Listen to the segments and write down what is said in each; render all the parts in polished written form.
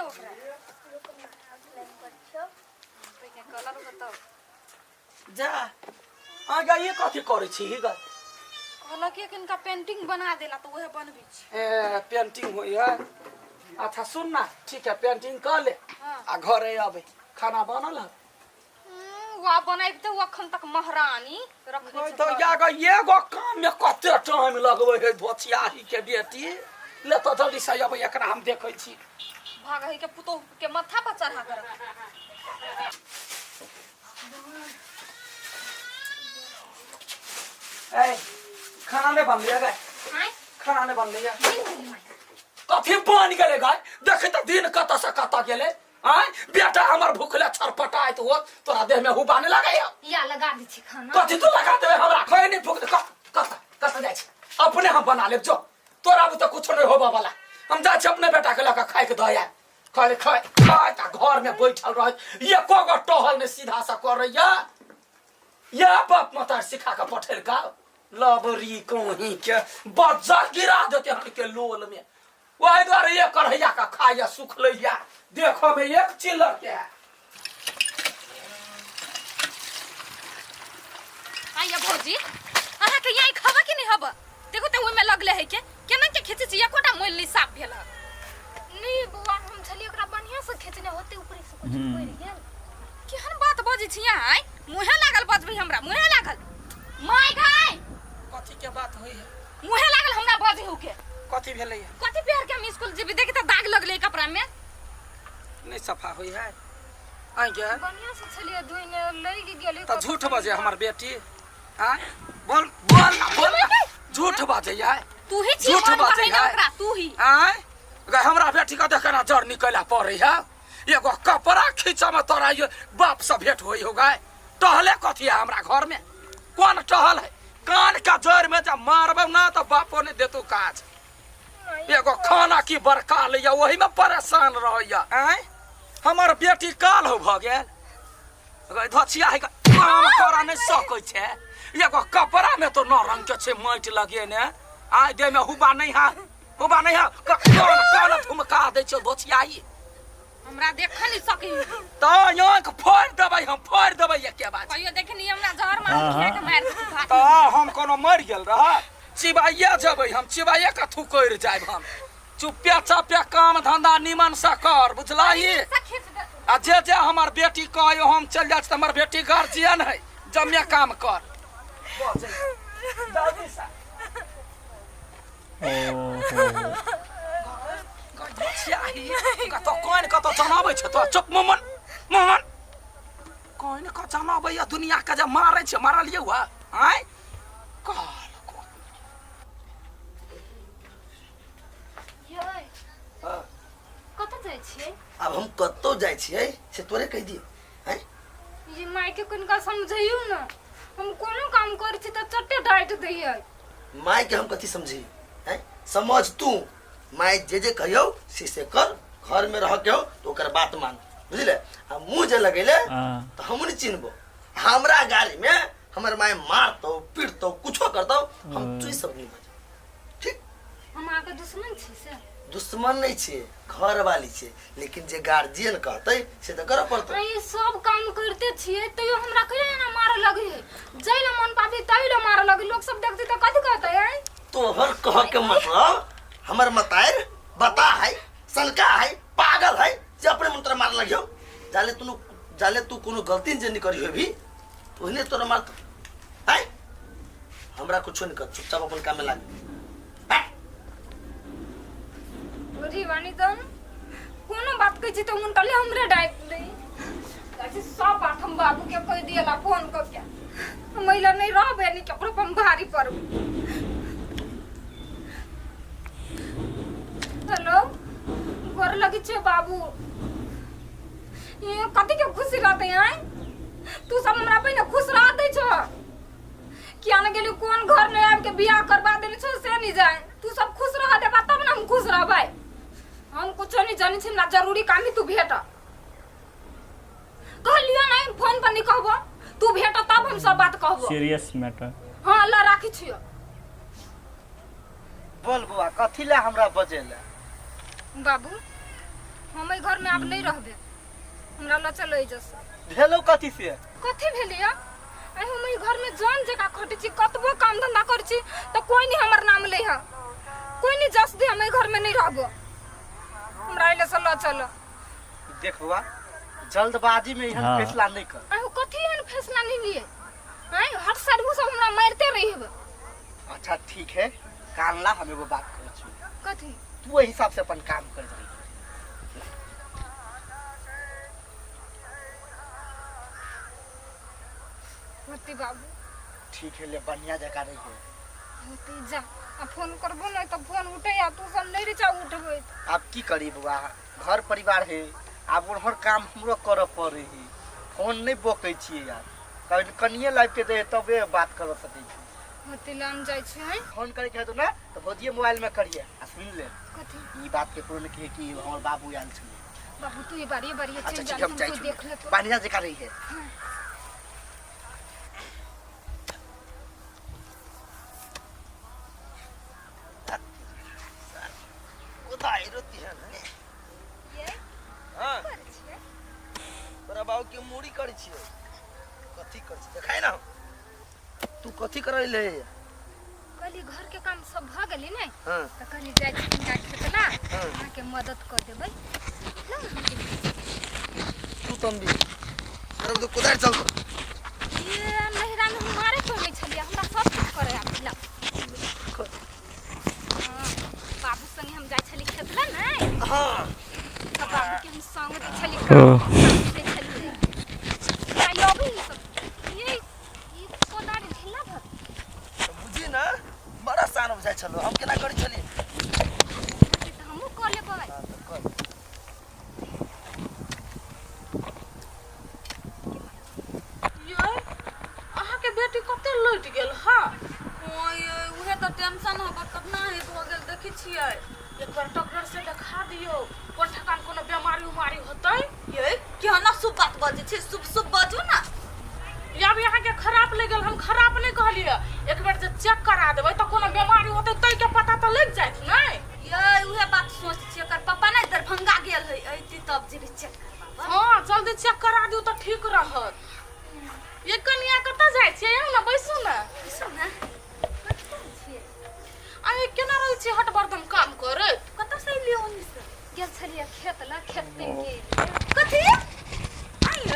ओकरा। पहिने कलर बताउ। जा आगा ये कथी करै छी ही गा? कहलक कि किनका पेंटिंग बना देला तऽ उहे बनबै छी। ए पेंटिंग होई है। अच्छा सुन ना, ठीक है पेंटिंग कर ले। हाँ। आ घरे आबे खाना बनल है? वा बनाइबते अखन तक महारानी रखने ओय छै तो घर। या गा एगो काम में कते टाइम लगबै है धोचियाही के बेटी। ले तो जल्दी से अबै, एकरा हम देखै छी। भागही के पुतोह के माथा पर चढ़ा कर रख। ए खाना नहीं बन लिया गाय? आँय? खाना नहीं बन लिया? बनि गेलै माय। कथी बन गेलै गाय? देखै तऽ दिन कतऽ से कतऽ गेलै। आँय बेटा हमर भूखले छरपटाइत हो, तोरा देह में हुबा नहीं लगैया? या लगा दै छी खाना। कथी तू लगा देबे हमरा? खाए नहीं भूख। कत कत जाइ छी? अपने हम बना लेब। जो तोरा अब तऽ कुछो नहीं होबऽ वाला। हम जाइ छी अपने बेटा के लऽ कऽ खाए के दऽ आयब। खाए खाए खाए तऽ घर में बैठल रह, एको गो टहल नहीं सीधा से करैया। या बाप मतार सिखा के पठेलका लबरी कहीं के बज्जा गिरा देते हन के लोल में। ओहि दुआरे एक कढ़ैया का खाइया सुखलैया देखो में एक चिल्लर के। आइया भौजी, अहाँ के यहाँ खबा कि नहीं हबा? देखो तो ओहिमे लगले है के केना के खींचे छी, एकोटा मोल नहीं साफ भेल है। नहीं बौआ, हम छलियै ओकरा बढ़िया से खींचने होते, ऊपर से कुछ पड़ि गेल। केहन बात बजै छी अहाँ? आइ मुँहे लागल बजबै हमरा, मुँहे लागल माय गाय। कथी के बात होई है? मुँहे लागल हमरा बजै हो के। कथी भेलै है? कथी पहिर के हम स्कूल जेबै? देखी तऽ दाग लगलै कपड़ा में। नहीं सफा होई है आई गे? बढ़िया से छलियै धोइने, लगि गेलै। तऽ झूठ बजे हमर बेटी? आँय बोल बोल ना, बोल ना। झूठ बजे है? तू ही छी झूठ मन बजै बहै है। ओकरा तू ही। आँय गे हमरा बेटी के देखे ना जर निकला पड़े है। एगो कपड़ा खींचा में तोरा ये बाप से भेंट होई हो गए। टहले कथी है हमरा घर में? कौन टहल है? कान का जड़ में जब मारबो ना तो बापो नहीं देतो काज। एगो खाना की बड़का लैया वही में परेशान रहैया। आँय हमर बेटी काल हो भऽ गेल। गै धचिया है काम करऽ नहीं सकै छै। एगो कपड़ा में तो नौ रंग के छै माटि लगेने। आइ देह में हुबा नहीं है, हुबा नहीं है। कान कान थुमका दै छै धोचियाई। हमरा देख नहीं सकी तऽ आँख फोड़ि देबै हम, फोड़ि देबै एके बार। कहियो देखनी हमरा जहर मार खिया के मार देतौ भात। तऽ हम कोनो मरि गेल रह? चिबाइए जेबै हम, चिबाइए के थुकरि जायब हम। चुप्पे चापे काम धंधा निमन से कर, बुझलही? से खींच देतौ। आ जे जे हमर बेटी कहै हम चलि जाइ छी तऽ हमर बेटी गार्जियन है, जमे काम कर। जल्दी से। ओहो। कतऽ कोन कतऽ जनाबै छै तो चुप मोमन मोमन कोन कऽ जनाबै या दुनिया के जे मारै छै मारलियै हुआ आँय काल को। यै हाँ, कतऽ जाइ छियै? आब हम कतौ जाइ छियै से तोरे कहि दियौ? आँय ये माय के कनिका समझैयौ ने, हम कोनो काम करै छी तऽ चट्टे डाँटि दैयै। माय के हम कथी समझी? आँय समझ तू, माय जे जे कहियौ से से कर। घर में रह के हो तो ओकर बात मान, बुझले? आ मुंह जे लगेले हाँ। तो हमहूँ नहीं चिन्हबो। हमरा गाड़ी में हमर माय मारतौ पीटतौ कुछो करतौ, हम चुई सब नहीं बजब, ठीक? हम अहाँके दुश्मन छी से? दुश्मन नहीं छियै, घर वाली छियै, लेकिन जे गार्जियन कहतै से तऽ करऽ पड़तौ। ई सब काम करते छियै तैयो हमरा कहिया एना मारऽ लगै है? जै लए मन पाबी तै लए मारऽ लगै। लोक सब देखतै तऽ कथी कहतै? आँय तोहर कह के मतलब हमर मतार बता है, सनका है, पागल है जे अपने मन तोरा मार लगियो? जाले तू जाले तू कोनो गलती जे नहीं करी होबी ओहने तोरा मारतो। आय हमरा कुछो नहीं कर, चुपचाप अपन काम में लाग। बुझी बानी तन कोनो बात कहै छी तऽ हुनका ले हमरे डाँटि दै। कहै छी सब बात हम बाबू के कहि दियला फोन कऽ के। हम एहि लए नहि रहबै, नहि ककरो पर हम भारी पड़बै। हेलो, गोर लगै छियौ बाबू। ये कथी के खुशी रहतै? आँय तू सब हमरा पहिने खुश रह दै छौ किया ने गेली? कोन घर में आबि के बियाह करवा देने छौ से नहीं जाए। तू सब खुश रह देबा तब ने हम खुश रहबै। हम कुछो नहीं जानी छी, हमरा जरूरी काम ही तू भेट। कहलियो नहीं फोन पर नहीं कहबो, तू भेट तब हम सब बात कहबो। Serious matter. हाँ ल राखी छियो। बोल बौआ, कथी ला हमरा बजेला? बाबू हम एहि घर में आब नहीं रहबे हमरा ल चलो एहिजस भेलो कथी से कथी भेलै या आइ हम एहि घर में जान जकाँ खटै छी कतबो काम धंधा करै छी तऽ कोई नहीं हमर नाम लै है कोई नहीं जस दे हम एहि घर में नहीं रहबो हमरा एहि से ल चलो देख बौआ जल्दबाजी में एहन हाँ। फैसला नहीं कर आइ कथी एहन फैसला नहीं लिए आइ हर साल उ सब हमरा मारिते रही हेबे अच्छा ठीक है कान ला हम एगो बात करै छी कथी तू ओहि हिसाब से अपन काम कर दही होती बाबू ठीक है ले बढ़िया जगह रही है होती जा आ फोन करबो नहीं तो फोन उठे आ तू सब नहीं रहे उठबै आब की करी बौआ घर परिवार है आब ओहर काम हमरो करऽ पड़े है फोन नहीं बकै छियै यार कनि कनिए लाइफ के दे तबे बात कर सकै छी होती लाम जाइ छी हैं फोन करे के हेतौ ना तऽ भौजिए मोबाइल में करिए आ सुन ले कथी ई बात के कोनो नहीं कि हमर बाबू आयल छलै बाबू तू ये बारी बारी अच्छा चल ठीक जा है हम जाइ हमको छी देख ले तो बढ़िया जगह रही है उतारो तिहन ये हाँ कर छियै तोरा बाबू के मूड़ी करै छियै कथी करै छियै देखाय ना तू कथी करै ले कहली घर के काम सब भऽ गेलै ने हाँ तऽ कहली जाइ छी हिनका खेतला हाँ। अहाँके मदद कऽ देबै ला अहाँके तू तम्बी तोरा तो कुदार चल ये नहिरा में हम मारे कमै छलियै हमरा सब कुछ करे आबै ला हाँ, बाबू संगे हम जाइ छली खेतला ने हाँ तऽ बाबू के हम संग दै छली काम दै छलियै आइ अबै ई सब ये ई कोदारि ढीला भऽ तऽ बुझी ना बड़ा शान बुझाइ छलो हम केना करै छलियै गेल तऽ हमहूँ कऽ लेबै हाँ तऽ कर ये अहाँके बेटी कते लटि गेल हँ ओए उहे तऽ टेंशन हब कतना हे भऽ गेल देखै छियै एक बार डॉक्टर से देखा दियौ कोन ठकान कोनो बीमारी उमारी होतै ये केहना शुभ बात बजै छै शुभ शुभ बजू ना या भी अहाँके खराब लागि गेल हम खराब नहि कहलियै एक बेर जे चेक करा देबै तऽ कोनो बीमारी होतै ताहिके पता तऽ लागि जायत नहि ये उहे बात सोच छियै एकर पप्पा ने दरभंगा गेल है अइती तब जेबै चेक करबाबऽ हँ जल्दी चेक करा दियौ तऽ ठीक रहत ये कनिया कतऽ जाइ छियै आउ ने बैसू ने बैसू ने कतऽ छियै अरे केना रहै छियै हट बरदम काम करैत कतऽ से एलियै ओन्नी से गेल छलियै खेत लग खेत तामि के एलियै कथी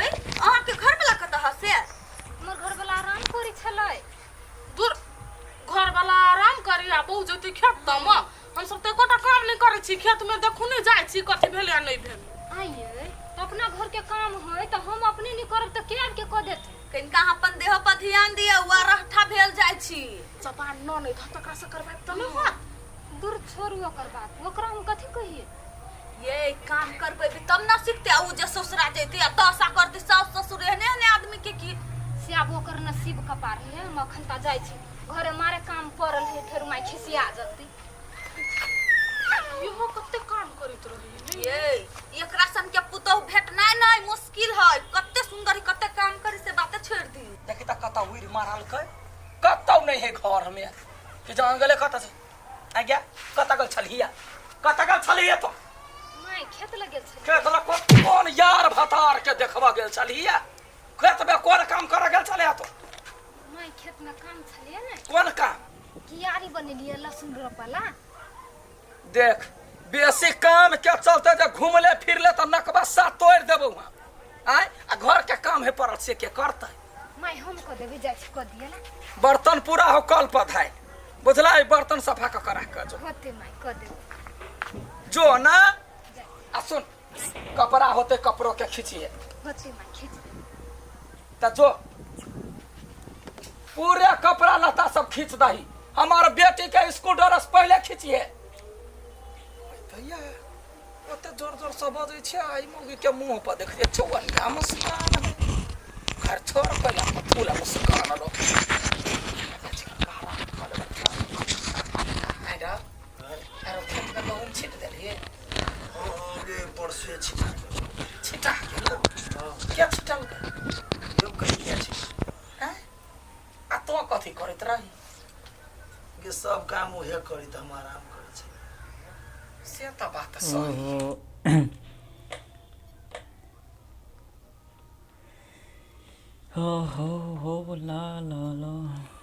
आइ अहाँके घरवला कतऽ हसे हमर घरवला आराम करै छलै दूर घरवला आराम करी आ बहु जैती खेत तम हमसब तऽ एकोटा काम नहि करै छी खेतमे देखू नहि जाइ छी कथी भेलै आ नहि भेलै आइए तऽ अपना घर के काम है तऽ हम अपने नहीं करब तऽ के आबि के कऽ देत कनिका अहाँ अपन देह पर ध्यान दिअ वा रहठा भेल जाइ छी जबान न नहि धऽ तकरा से करबायब तऽ नहि होत दूर छोड़ू ओकर बात ओकरा हम कथी कहिए ये काम करबै भी तब ना सीखते आ उ जे ससुरा जैते आ दशा करते सास ससुर एहने एहने आदमी के की से आब ओकर नसीब कपार है हम अखन तऽ जाइ छी घरे मारे काम पड़ल है फेर माय खिसिया जतै इहो कते काम करैत रहैया नहि ये एकरा सन के पुतोह भेटनाइ नहि मुश्किल है कते सुंदर है कते काम करी से बाते छोड़ दी देखी तऽ कतऽ उड़ि मारलकै कतौ नहि है घर में कि जहाँ गेलै कतऽ छै आ गया कतऽ गेल छलहिया कतऽ गेल छलहिया तो माय खेत लग गेल छलियै खेत लग कोन यार भतार के देखबऽ गेल छलहिया खेत में कोन काम करऽ गेल छलहिया तो माय खेत में काम छलियै ने कोन काम कियारी बनेलियै लहसुन रोपला देख बेसी काम के चलते जे घूमले फिरले तऽ नकबा सा तोड़ि देबौ हम आय आ घर के काम है पड़ल से के करतै माय हम कऽ देबै जाइ छी कऽ दिअ ने बर्तन पूरा हो कल पर धाय बुझला ई बर्तन सफा कऽ के राख के जो होते माय कऽ देबै जो ना जाइ आ सुन कपड़ा होते कपड़ो के खींचिए होते माय खींच देबै त जो पूरे कपड़ा लत्ता सब खींच दही हमार बेटी के स्कूल ड्रेस पहले खींचिए भैया ओते जोर जोर से बजै छै आ ई मौगी के मुंह पर देखिए चौवनिया मुस्कान है घर छोड़ पहले फूल मुस्कान लो खेत में गहूम छीट देलिए हाँ, परसुए छिटा छिटा गेलो क्या छिटल यो कहिया छी हैं आ तो कथी करैत रही के सब काम उहे करी त हम आराम करै छी से तऽ बात सही ओहो हो हो हो ला ला ला।